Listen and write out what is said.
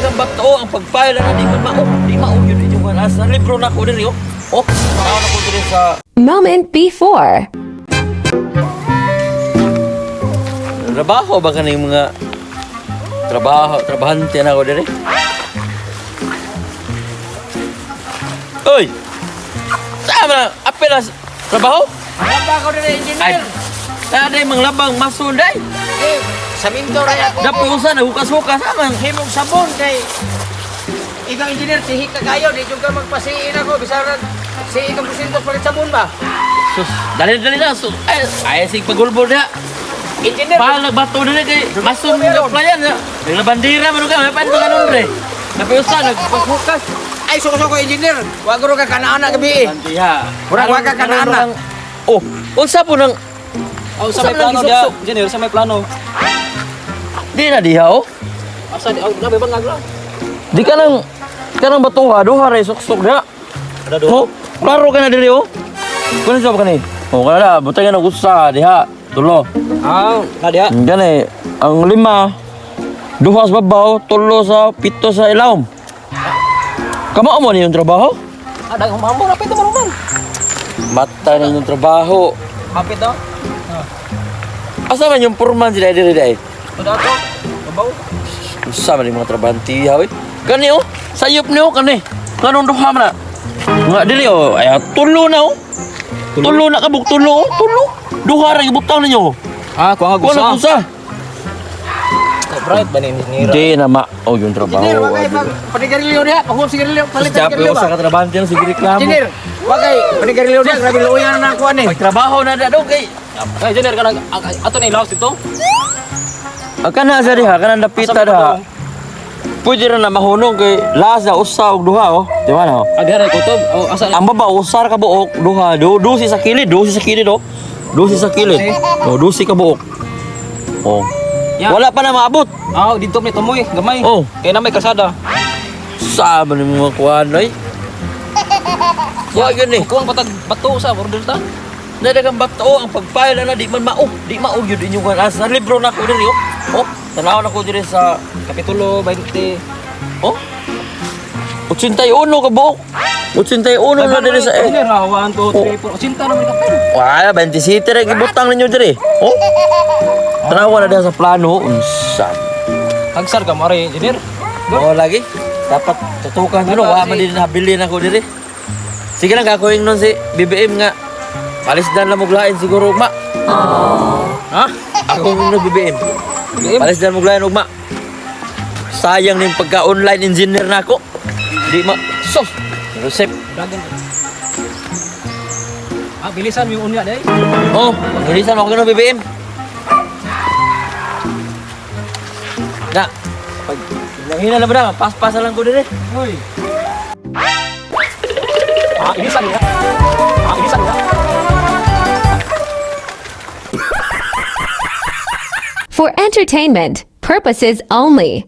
Nadagang bato ang pagpile na di man mao. Di mao yun inyong mga sa libro na ko diri oh. Oh, tao na ko diri sa Moment before. Trabaho ba kaning mga trabaho, trabahante na ako diri? Oy! Saan na? Apel na trabaho? Laba ko diri, Ay, engineer. naday mga labang mason day. Eh, sa minto ra ako. Dapusan, nahukas-hukas man. Himong sabon kay ikaw, engineer, tihik ka kayo, di jud ka magpasiin ako bisan na si ikang porsyento palit sabon ba? Sus, dali-dali na. Sus, ay, ay, sig pagulbol na. Engineer, Pahal nagbato diri kay mason nga applyan na. May bandera man ka, may panto kanon re. Napusan, nagpaghukas. Ay, suko-suko, engineer. Wa guro ka kanana gabi eh. Bandiha. Murag wa ka kanana. Oh, unsa po nang Oh, Sa sa may may plano plano diya, engineer, sa may plano. Di na diha oh. Asa di, oh, grabe bang agla? Di ka nang kanang batuha duha ray suksok diha. Oh, klaro ka na diri oh. Kunin sa ba kani? Oh, kana butang na usa diha. Tulo. Ah, na diha. Gani ang lima duha sa babaw, tulo sa pito sa ilawom. Kamao mo niyong trabaho? Ah, daghang mambo rapid to man. Mata na inyong trabaho. Hapit to. Asa man yung purman sila diri dai? Tuda to. Babaw. Usa man yung mga trabahantiya oy. Kani oh, sayop niyo kani. Kanong duha man na. Nga diri oh, ay tulo na oh. Tulo na kabuk tulo, oh, tulo. Duha ra gibutang ninyo. Ah, kuha nga Kuha na gusa. kusa. Bright ba ni engineer? Di na ma oh yung trabaho. Engineer, wa kay pag panigarilyo diha, paghuwag sigarilyo, palit Stop sigarilyo yung ba? sa katrabahante sige reklamo. Engineer, wa kay panigarilyo diha, grabe luya na ako ani. Pagtrabaho na da kay. Ay, engineer kanang ato na ilaw dito. Ang kana sa diha kanang dapita Asa may diha. padung? Pwede ra na mahunong kay lasa usa og duha oh. Di ba na? Oh? Ah, diha na kutob. Oh, asa Ang baba usar ka buok duha do dusi sa kilid, dusi sa kilid oh. Dusi sa kilid. Oh, dusi ka buok. Oh. Ya. Wala pa na maabot. Ah, dito may tumoy, gamay. Oh. Kay na may kalsada. Sa man yung mga kuan oy. Wa gyud ni. Kuwang patag bato sa order ta. Nadagang bato ang pagpile na di man mao. Di mao gyud inyong kuan. Sa libro na ko diri oh. Oh, tanaw na ko diri sa Kapitulo 20. oh. 81 ka buok. 81 na diri sa eh. Engineer, ah, 1 2 3 4. 80 na may kapil. Wala, 27 ra gibutang ninyo diri. Oh. Tanawa na diha sa plano unsa. Hagsar ka mare, engineer. Oo lagi. Dapat tutukan ko no, wa man din nabilin ako diri. Sige lang kakuing nun si BBM nga. Palis dan lang muglain siguro ugma. Ha? Ako ng BBM. BBM? Palis dan muglain ugma. Sayang ning pagka-online engineer na ako. Di ma sos. Recep. Dragon. Ah, bilisan mo yung unya day. Oh, pangilisan ako ng BBM. Na, pag hina na ba na, paspasa lang ko diri. Hoy. Ah, ilisan niya. Ah, ilisan niya. For entertainment purposes only.